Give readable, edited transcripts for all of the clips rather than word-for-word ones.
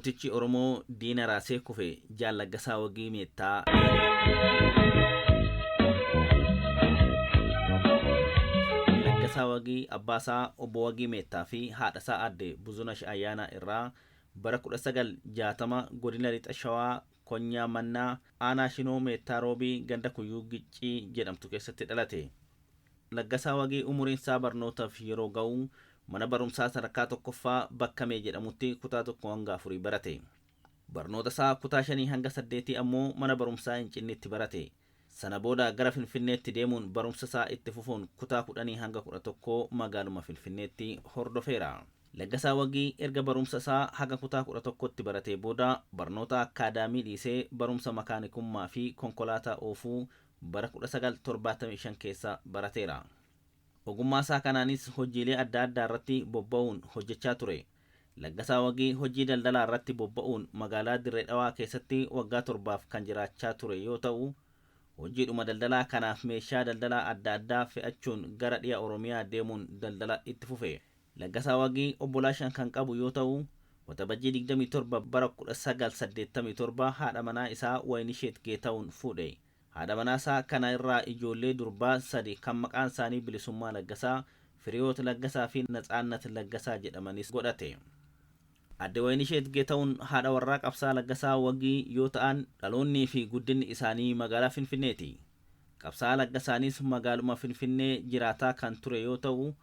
Gootichi Oromoo diina raasee kufe Jaal Laggasaa Wagii Meettaa. Laggasaa Wagii abbaasaa Obbo Wagii Meettaa fi haadhasaa Aadde Buzunash Ayyaanaa irraa bara 1960 godina Lixa Shawaa Konyaa Mannaa Aanaa Shinoo Meettaa Roobii ganda Kuyyuu Giccii jedhamtu keessatti dhalate. Laggasaa Wagii umuriinsaa barnootaaf yeroo ga'u mana barumsaa sadarkaa tokkoffaa Bakkamee jedhamutti kutaa 1 hanga 4 barate. Barnoota isaa kutaa shanii hanga saddeetii ammoo mana barumsaa Incinniitti barate. Sana booda gara Finfinneetti deemuun barumsa isaa itti fufuun kutaa 10 hanga 11 magaaluma Finfinneetti hordofeera. Laggasaa Wagii erga barumsa isaa haga kutaa 11tti baratee booda barnoota akkaadaamii dhiisee barumsa makaanikummaa fi konkolaataa oofuu bara 1975 keessa barateera. Ogummaa isaa kanaanis hojiilee adda addaarratti bobba'uun hojjechaa ture. Laggasaa Wagii hojii daldalaarratti bobba'uun magaalaa Dirree Dhawaa keessatti waggaa torbaaf kan jiraachaa ture yoo ta'u, hojiidhuma daldalaa kanaaf meeshaa daldalaa adda addaa fe'achuun gara dhiya Oromiyaa deemuun daldala itti fufe. Laggasaa Wagii obbolaa 5 kan qabu yoo ta'u, Waxabajjii 27 bara 1987 haadha manaa isaa Wayinisheet Geetawun fuudhe. Haadha manaasaa kana irraa ijoollee durbaa sadi kan maqaan isaanii Bilisummaa Laggasaa, Firihiwoot Laggasaa fi Natsaannat Laggasaa jedhamanis godhate. Aadde Wayinisheet Geetahun haadha warraa qabsaa'aa Laggasaa Wagii yoo ta'an dhaloonnii fi guddinni isaanii magaalaa Finfinneeti. Qabsaa'aa Laggasaanis magaaluma Finfinnee jiraataa kan ture yoo ta'u,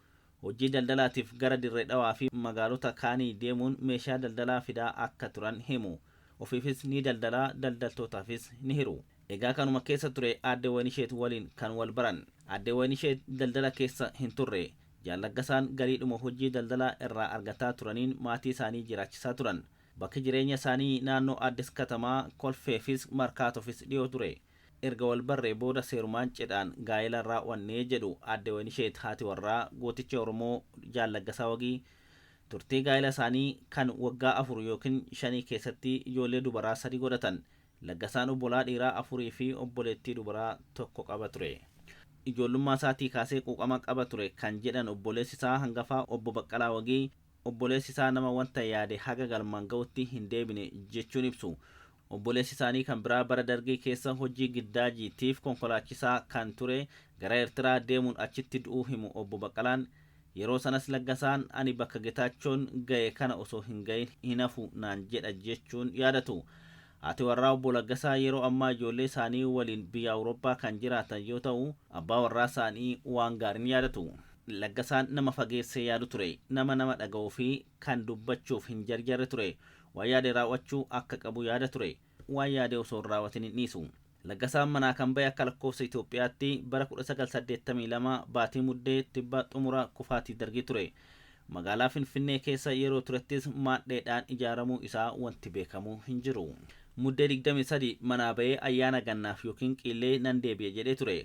hojii daldalaatiif gara Dirree Dhawaa fi magaalota kaanii deemuun meeshaa daldalaa fidaa akka turan himu. Ofiifis ni daldala, daldaltootaafis ni hiru. Egaa kanuma keessa ture Aadde Wayinisheet waliin kan wal baran. Aadde Wayinisheet daldala keessa hin turre. Jaal Laggasaan galiidhuma hojii daldalaa irraa argataa turaniin maatii isaanii jiraachisaa turan. Bakki jireenya isaanii naannoo Addis Katamaa, Kolfeefis Markaatofis dhiyoo ture. Erga wal barree booda seerumaan cidhaan gaa'ela raaw'anne jedhu Aadde Wayinisheet haati warraa gooticha Oromoo Jaal Laggasaa Wagii. Turtii gaa'ela isaanii kan waggaa afur ykn shanii keessatti ijoollee dubaraa sadi godhatan. Laggasaan obbolaa dhiiraa afurii fi obboleettii dubaraa tokko qaba ture. Ijoollummaa isaatii kaasee quuqama qaba ture kan jedhan obboleessi isaa hangafaa Obbo Baqqalaa Wagii, obboleessi isaa nama wanta yaade haga galmaan ga'utti hin deebine jechuun ibsu. Obboleessi isaanii kan biraa bara Dargii keessa hojii Giddaajii tiif konkolaachisaa kan ture gara Ertiraa deemuun achitti du'uu himu Obbo Baqqalaan. Yeroo sanas Laggasaan ani bakka Getaachoon ga'e kana osoo hin ga'in hin hafu naan jedha jechuun yaadatu. Haati warraa Obbo Laggasaa yeroo ammaa ijoollee isaanii waliin biyya Awurooppaa kan jiraatan yoo ta'u, abbaa warraa isaanii waan gaariin yaadatu. Laggasaan nama fageessee yaadu ture. Nama nama dhaga'uu fi kan dubbachuuf hin jarjarre ture. Waan yaade raaw'achuu akka qabu yaada ture. Waan yaade osoo hin raaw'atin hin dhiisu. Laggasaan manaa kan ba'e akka lakkoofsa Itoophiyaatti bara 1982 baatii Muddee tibba xumura kufaatii Dargii ture. Magaalaa Finfinnee keessa yeroo turettis maadheedhaan ijaaramuu isaa wanti beekamu hin jiru. Muddee 23 manaa ba'ee ayyaana Gannaaf ykn Qiillee nan deebi'a jedhee ture.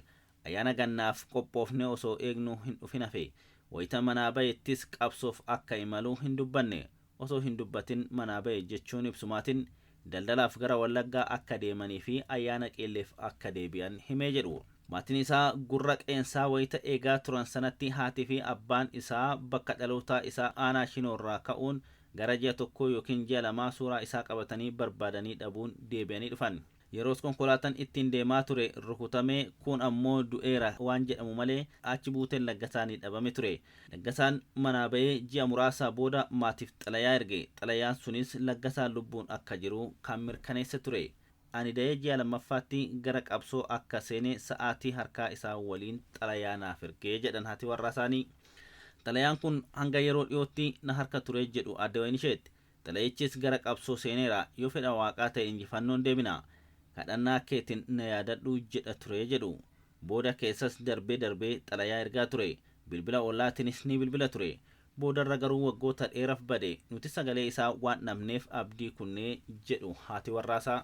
Ayyaana Gannaaf qophoofnee osoo eegnuu hin dhufin hafe. Wayita manaa ba'ettis qabsoof akka imalu hin dubbanne. Osoo hin dubbatin manaa ba'e jechuun ibsu maatin, daldalaaf gara Wallaggaa akka deemanii fi ayyaana Qiilleef akka deebi'an hime jedhu. Maatiin isaa gurra qeensaa wayita eegaa turan sanatti haatii fi abbaan isaa bakka dhalootaa isaa aanaa Shinoorraa ka'uun gara ji'a tokkoo ykn ji'a lamaa suuraa isaa qabatanii barbaadanii dhabuun deebi'anii dhufan. Yeroos konkolaatan ittiin deemaa ture rukutamee kuun ammoo du'eera waan jedhamu malee achi buuteen Laggasaa ni dhabame ture. Laggasaan manaa ba'ee ji'a muraasaa booda maatiif xalayaa erge. Xalayaan sunis Laggasaan lubbuun akka jiru kan mirkaneesse ture. Ani da'ee ji'a lammaffaatti gara qabsoo akka seene sa'aatii harkaa isaa waliin xalayaa naaf erge jedhan haati warraasaanii. Xalayaan kun hanga yeroo dhiyootti na harka ture jedhu Aadde Wayinisheet. Xalayichis gara qabsoo seeneera, yoo fedha Waaqaa ta'e injifannoon deebina. Kadhannaa keetiin na yaadadhu jedha ture jedhu. Booda keessas darbee darbee xalayaa ergaa ture. Bilbila ollaatiinis ni bilbila ture. Boodarra garuu waggoota dheeraf bade. Nuti sagalee isaa waan dhabneef abdii kunne jedhu haati warraasaa.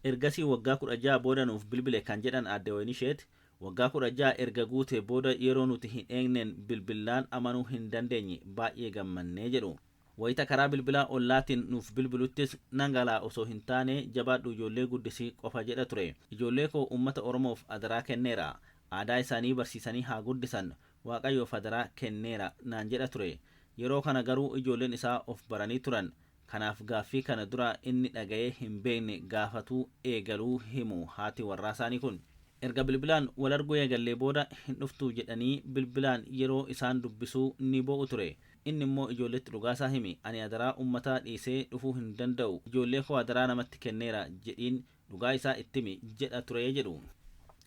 Ergasii waggaa 16 booda nuuf bilbile kan jedhan Aadde Wayinisheet, waggaa 16 erga guutee booda yeroo nuti hin eegneen bilbillaan amanuu hin dandeenye, baay'ee gammanne jedhu. Wayita karaa bilbilaa ollaatiin nuuf bilbiluttis nan galaa osoo hin taane jabaadhu ijoollee guddisi qofa jedha ture. Ijoollee koo uummata Oromoof adaraa kenneera. Aadaa isaanii barsiisanii haa guddisan. Waaqayyoof adaraa kenneera naan jedha ture. Yeroo kana garuu ijoolleen isaa of baranii turan. Kanaaf gaaffii kana dura inni dhaga'ee hin beekne gaafatuu eegaluu himu haati warraa isaanii kun. Erga bilbilaan wal arguu eegallee booda hin dhuftuu jedhanii bilbilaan yeroo isaan dubbisuu ni boo'u ture. Inni immoo ijoolleetti dhugaasaa himi, ani adaraa uummataa dhiisee dhufuu hin danda'u, ijoollee koo adaraa namatti kenneera jedhiin dhugaa isaa itti himi jedha ture jedhu.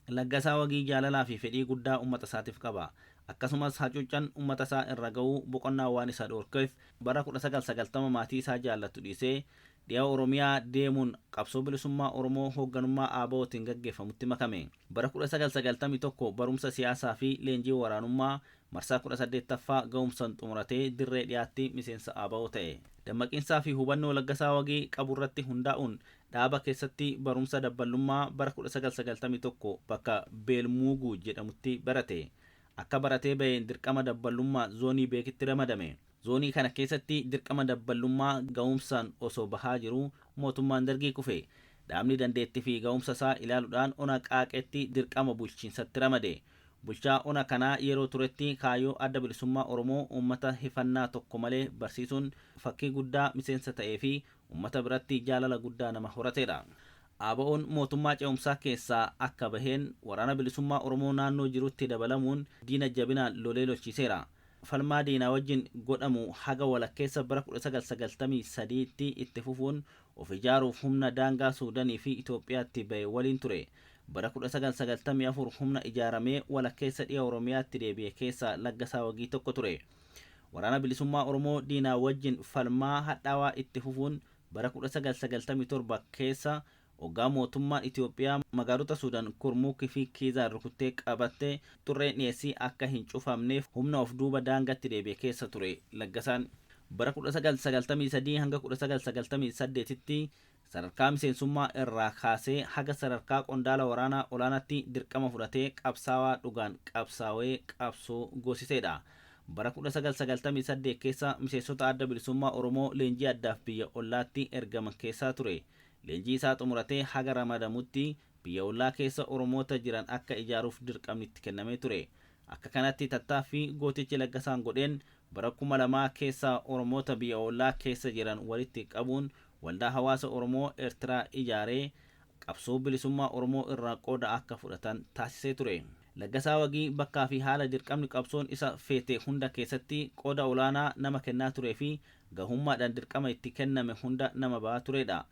Laggasaa Wagii jaalalaa fi fedhii guddaa uummata isaatiif qaba. Akkasumas hacuuccan uummata isaa irra ga'uu boqonnaa waan isa dhorkeef bara 1990 maatii isaa jaallatu dhiisee dhiha Oromiyaa deemuun qabsoo bilisummaa Oromoo hoogganummaa ABO'tiin gaggeeffamutti makame. Bara 1991 barumsa siyaasaa fi leenjii waraanummaa marsaa 18ffaa ga'umsaan xumuratee dirree dhiyaatti miseensa ABO ta'e. Dammaqiinsaa fi hubannoo Laggasaa Wagii qaburratti hundaa'uun dhaaba keessatti barumsa dabballummaa bara 1991 bakka Beelmuuguu jedhamutti barate. Akka baratee baheen dirqama dabballummaa zoonii beekitti ramadame. Zoonii kana keessatti dirqama dabballummaa ga'umsaan osoo bahaa jiruu mootummaan dargii kufe. Dhaabni dandeettii fi ga'umsa isaa ilaaluudhaan ona qaaqetti dirqama bulchiinsatti ramade. Bulchaa ona kanaa yeroo turetti kaayyoo adda bilisummaa Oromoo uummata hifannaa tokko malee barsiisuun fakkii guddaa miseensa ta'ee fi uummata biratti jaalala guddaa nama horateedha. ABO'n mootummaa ce'umsaa keessaa akka baheen waraana bilisummaa Oromoo naannoo jirutti dabalamuun diina jabinaan lolee lolchiiseera. Falmaa diinaa wajjin godhamu haga walakkeessa bara 1993tti itti fufuun of ijaaruuf humna daangaa Suudaanii fi Itoophiyaatti bahe waliin ture. Bara 1994 humna ijaaramee walakkeessa dhiha Oromiyaatti deebi'e keessaa Laggasaa Wagii tokko ture. Waraana bilisummaa Oromoo diinaa wajjin falmaa hadhaawaa itti fufuun bara 1997 keessa hoggaa mootummaan Itoophiyaa magaalota Suudaan Kurmuukii fi Kiizaan rukuttee qabatte xurreen dhiyeessii akka hin cufamneef humna of duuba daangatti deebi'e keessa ture Laggasaan. Bara 1993 hanga 1998tti sadarkaa miseensummaa irraa kaasee haga sadarkaa qondaala waraanaa olaanaatti dirqama fudhatee qabsaawaa dhugaan qabsaawee qabsoo goosiseedha. Bara 1998 keessa miseensota adda bilisummaa Oromoo leenjii addaaf biyya ollaatti ergaman keessaa ture. Leenjii isaa xumuratee haga ramadamutti biyya ollaa keessa Oromoota jiran akka ijaaruuf dirqamni itti kennamee ture. Akka kanatti tattaaffii gootichi Laggasaan godheen bara 2000 keessa Oromoota biyya ollaa keessa jiran walitti qabuun waldaa hawaasa Oromoo Eertiraa ijaaree qabsoo bilisummaa Oromoo irraa qooda akka fudhatan taasisee ture. Laggasaa Wagii bakkaa fi haala dirqamni qabsoon isa feete hunda keessatti qooda olaanaa nama kennaa turee fi gahummaadhaan dirqama itti kenname hunda nama ba'aa turedha.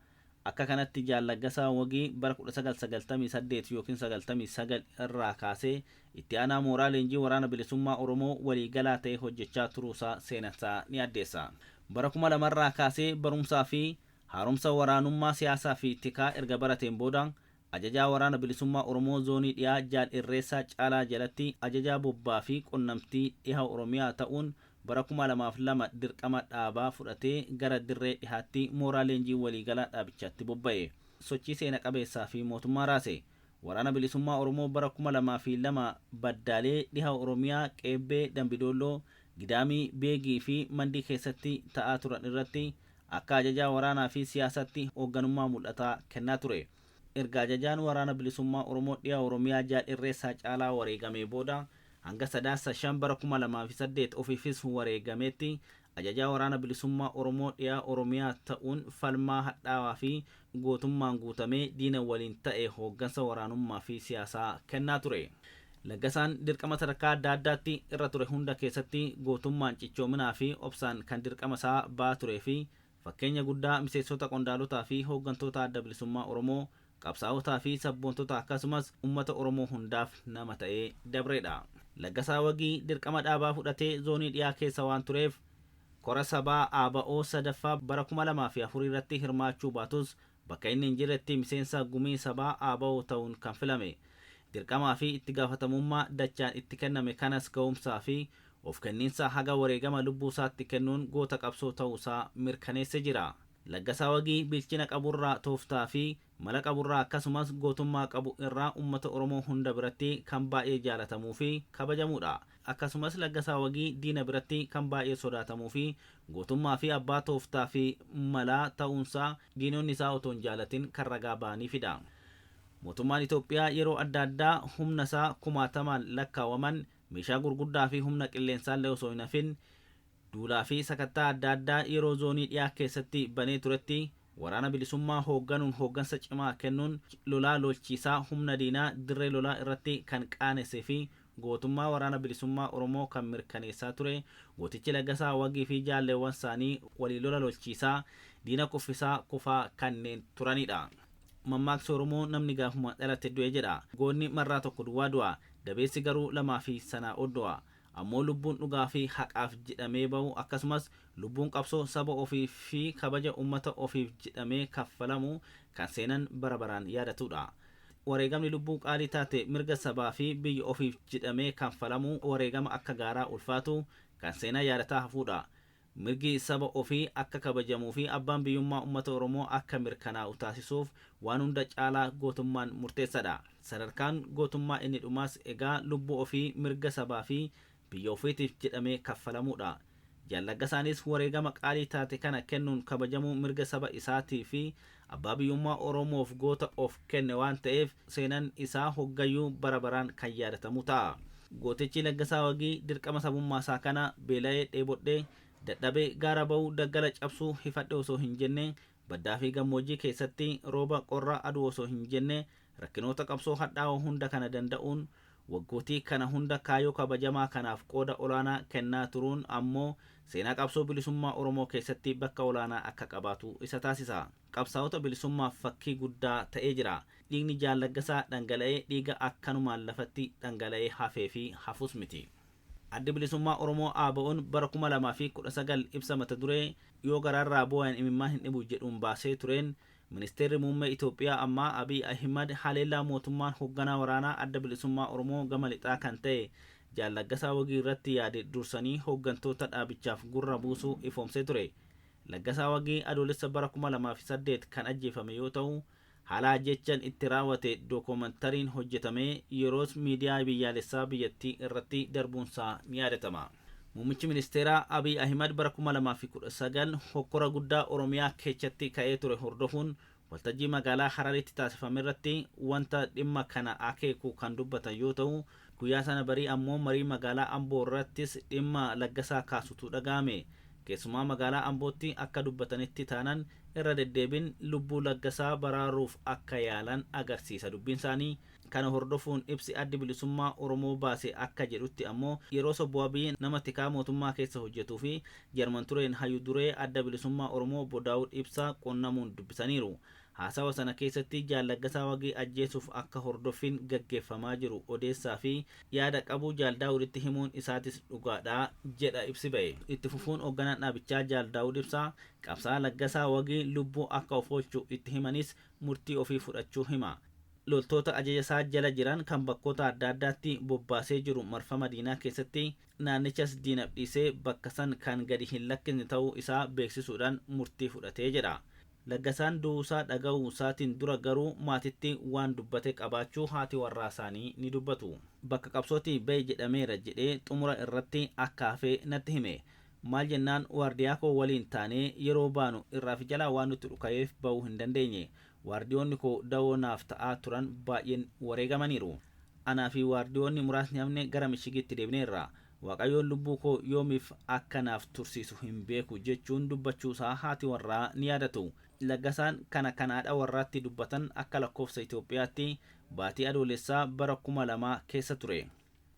Akka kanatti Jaal Laggasaa Wagii bara 1998 yookiin 99 irraa kaasee itti aanaa mooraa leenjii waraana bilisummaa Oromoo waliigalaa ta'ee hojjechaa turuusaa seenansaa ni addeessa. Bara 2000 irraa kaasee barumsaa fi haaromsa waraanummaa siyaasaa fi tikaa erga barateen booda ajajaa waraana bilisummaa Oromoo zoonii dhiyaa Jaal Irreessaa Caalaa jalatti ajajaa bobbaa fi qunnamtii dhiha Oromiyaa ta'uun bara 2002 dirqama dhaabaa fudhatee gara dirree dhihaatti mooraa leenjii waliigalaa dhaabichaatti bobba'e. Sochii seena qabeessaa fi mootummaa raase. Waraana bilisummaa Oromoo bara 2002 baddaalee dhiha Oromiyaa Qeebbee, Dambidolloo, Gidaamii, Beegii fi Mandii keessatti ta'aa turan irratti akka ajajaa waraanaa fi siyaasatti hoogganummaa mul'ataa kennaa ture. Erga ajajaan waraana bilisummaa Oromoo dhiha Oromiyaa Jaal Irreessaa Caalaa wareegamee booda hanga sadaasa 5 bara 2008 ofiifis wareegameetti ajajaa waraana bilisummaa Oromoo dhiha Oromiyaa ta'uun falmaa hadhaawaa fi gootummaan guutamee diina waliin ta'e hooggansa waraanummaa fi siyaasaa kennaa ture. Laggasaan dirqama sadarkaa adda addaatti irra ture hunda keessatti gootummaan cichoominaa fi obsaan kan dirqama isaa ba'aa turee fi fakkeenya guddaa miseensota qondaalotaa fi hooggantoota adda bilisummaa Oromoo qabsaa'otaa fi sabboontota akkasumas uummata Oromoo hundaaf nama ta'ee dabreedha. Laggasaa Wagii dirqama dhaabaa fudhatee zoonii dhiyaa keessa waan tureef kora sabaa ABO sadaffaa bara 2004 irratti hirmaachuu baatus bakka inni hin jirretti miseensa gumii sabaa ABO ta'uun kan filame. Dirqamaa fi itti gaafatamummaa dachaan itti kenname kanas ga'umsaa fi of kenniinsa haga wareegama lubbuu isaatti kennuun goota qabsoo ta'uusaa mirkaneessee jira. Laggasaa Wagii bilchina qaburraa tooftaa fi mala qaburraa akkasumas gootummaa qabu irraa uummata Oromoo hunda biratti kan baay'ee jaalatamuu fi kabajamudha. Akkasumas Laggasaa Wagii diina biratti kan baay'ee sodaatamuu fi gootummaa fi abbaa tooftaa fi malaa ta'uunsaa diinonni isaa otoo hin jaalatin kan ragaa ba'aniifidha. Mootummaan Itoophiyaa yeroo adda addaa humna isaa kumaatamaan lakkaawwaman meeshaa gurguddaa fi humna qilleensaallee osoo hin hafin Duulaa fi sakattaa adda addaa yeroo zoonii dhiyaa keessatti banee turetti waraana bilisummaa hoogganuun hooggansa cimaa kennuun lolaa lolchiisaa humna diinaa dirree lolaa irratti kan qaanessee fi gootummaa waraana bilisummaa Oromoo kan mirkaneessaa ture gootichi Laggasaa Wagii fi jaalleewwan isaanii walii lola lolchiisaa diina kuffisaa kufaa kanneen turanidha. Mammaaksi Oromoo namni gaafuma dhalate du'e jedha. Goonni marraa tokko duwwaa du'a. Dabeessi garuu lamaa fi sanaa ol du'a. Ammoo lubbuun dhugaa fi haqaaf jedhamee bahu akkasumas lubbuun qabsoo saba ofii fi kabaja uummata ofiif jedhamee kaffalamu kan seenan bara baraan yaadatudha. Wareegamni lubbuu qaalii taate mirga sabaa fi biyya ofiif jedhamee kanfalamu wareegama akka gaaraa ulfaatu kan seenaa yaadataa hafuudha. Mirgi saba ofii akka kabajamuu fi abbaan biyyummaa uummata Oromoo akka mirkanaa'u taasisuuf waan hunda caalaa gootummaan murteessadha. Sadarkaan gootummaa inni dhumaas egaa lubbuu ofii mirga sabaa fi biyya ofiitiif jedhamee kaffalamuudha. Jaal Laggasaanis wareegama qaalii taate kana kennuun kabajamuu mirga saba isaatii fi abbaa biyyummaa Oromoof goota of kenne waan ta'eef seenaan isaa hoggayyuu bara baraan kan yaadatamu ta'a. Gootichi Laggasaa Wagii dirqama sabummaa isaa kana beela'ee dheebodhee dadhabee gaara ba'uu daggala cabsuu hifadhe osoo hin jenne baddaa fi gammoojjii keessatti rooba qorra aduu osoo hin jenne rakkinoota qabsoo hadhaa'oo hunda kana danda'uun waggootii kana hunda kaayyoo kabajamaa kanaaf qooda olaanaa kennaa turuun ammoo seenaa qabsoo bilisummaa Oromoo keessatti bakka olaanaa akka qabaatu isa taasisa. Qabsaa'ota bilisummaaf fakkii guddaa ta'ee jira. Dhiigni Jaal Laggasaa dhangala'ee dhiiga akkanumaan lafatti dhangala'ee hafee fi hafus miti. Addi bilisummaa Oromoo ABO'n bara 2019 ibsa mata duree yoo garaarraa bu'aan imimmaan hin dhibu jedhuun baasee tureen ministeerri muummee Itoophiyaa ammaa Abiy Ahimad haleellaa mootummaan hoogganaa waraanaa adda bilisummaa Oromoo gama lixaa kan ta'e Jaal Laggasaa Wagii irratti yaade dursanii hooggantoota dhaabichaaf gurra buusuu ifoomsee ture. Laggasaa Wagii adoolessa bara 2008 kan ajjeefame yoo ta'u haala ajjechaan itti raawwate dookumentariin hojjetamee yeroos miidiyaa biyyaalessaa biyyattii irratti darbuunsaa ni yaadatama. Muummichi ministeeraa Abiy Ahimad bara 2019 hokkora guddaa Oromiyaa keessatti ka'ee ture hordofuun waltajjii magaalaa Hararitti taasifame irratti wanta dhimma kana akeeku kan dubbatan yoo ta'u guyyaa sana barii ammoo marii magaalaa Amboo irrattis dhimma Laggasaa kaasutu dhaga'ame. Keessumaa magaalaa Ambootti akka dubbatanitti taanan irra deddeebiin lubbuu Laggasaa baraaruuf akka yaalan agarsiisa dubbiin isaanii. Kana hordofuun ibsi addi bilisummaa Oromoo baase akka jedhutti ammoo yeroo obbo Abiy nama tikaa mootummaa keessa hojjetuu fi Jarman tureen hayyu duree adda bilisummaa Oromoo obbo Daawud Ibsaa qunnamuun dubbisaniiru. Haasawa sana keessatti Jaal Laggasaa Wagii ajjeesuuf akka hordoffiin gaggeeffamaa jiru odeessaa fi yaada qabu Jaal Daawuditti himuun isaatis dhugaadha jedha ibsi ba'e. Itti fufuun hoogganaan dhaabichaa Jaal Daawud Ibsaa qabsaa'aa Laggasaa Wagii lubbuu akka of oolchu itti himanis murtii ofii fudhachuu hima. Loltoota ajaja isaa jala jiran kan bakkoota adda addaatti bobbaasee jiru marfama diinaa keessatti naannichas diinaaf dhiisee bakka san kan gadi hin lakkisne ta'uu isaa beeksisuudhaan murtii fudhatee jedha. Laggasaan du'uusaa dhaga'uu isaatiin dura garuu maatitti waan dubbate qabaachuu haati warraa isaanii ni dubbatu. Bakka qabsootii ba'i jedhameera jedhee xumura irratti akka hafee natti hime. Maal jennaan waardiyaa koo waliin taanee yeroo baanu irraa fi jalaa waan nutti dhuka'eef ba'uu hin dandeenye. Waardiyoonni koo dawoo naaf ta'aa turan baay'een wareegamaniiru. Anaa fi waardiyoonni muraasni hafne gara mishigiitti deebineerra. Waaqayyoon lubbuu koo yoomiif akka naaf tursiisu hin beeku jechuun dubbachuusaa haati warraa ni yaadatu. Laggasaan kana kan haadha warraatti dubbatan akka lakkoofsa Itoophiyaatti baatii adoolessaa bara 2000 keessa ture.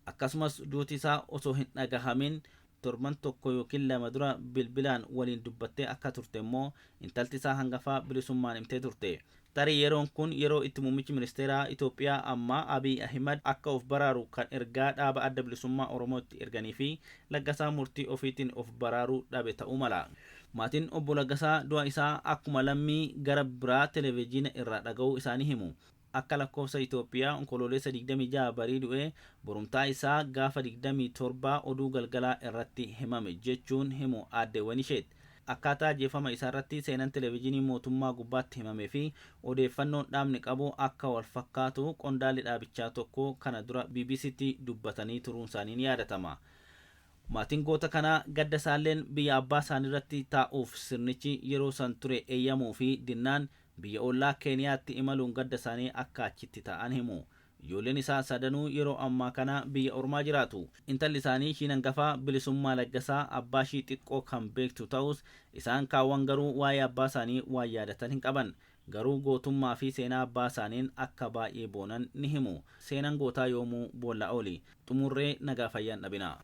Akkasumas duuti isaa osoo hin dhagahamin torban tokko yookiin lama dura bilbilaan waliin dubbattee akka turte immoo intalti isaa hangafaa bilisummaan himtee turte. Tarii yeroon kun yeroo itti muummichi ministeeraa Itoophiyaa ammaa Abiy Ahimad akka of baraaru kan ergaa dhaaba adda bilisummaa Oromootti erganii fi Laggasaa murtii ofiitiin of baraaruu dhabe ta'uu mala. Maatiin obbo Laggasaa du'a isaa akkuma lammii gara biraa televezyiina irraa dhaga'uu isaanii himu. Akka lakkoofsa Itoophiyaa onkoloolessa 26 barii du'ee borumtaa isaa gaafa 27 oduu galgalaa irratti himame jechuun himu aadde Wanisheet. Akkaataa ajjeefama isaa irratti seenaan televezyiinii mootummaa gubbaatti himamee fi odeeffannoon dhaabni qabu akka wal fakkaatu qondaalli dhaabichaa tokko kana dura BBCtti dubbatanii turuun isaanii ni yaadatama. Maatiin goota kanaa gadda isaalleen biyya abbaa isaanii irratti taa'uuf sirnichi yeroo san ture eeyyamuu fi dinnaan biyya ollaa Keeniyaatti imaluun gadda isaanii akka achitti ta'an himu. Ijoolleen isaa sadanuu yeroo ammaa kana biyya ormaa jiraatu. Intalli isaanii ishiin hangafaa Bilisummaa Laggasaa abbaa ishii xiqqoo kan beektu ta'us, isaan kaawwan garuu waa'ee abbaa isaanii waan yaadatan hin qaban. Garuu gootummaa fi seenaa abbaa isaaniin akka baay'ee boonan ni himu. Seenaan gootaa yoomuu boolla ooli. Xumurree, nagaa fayyaan dhabina.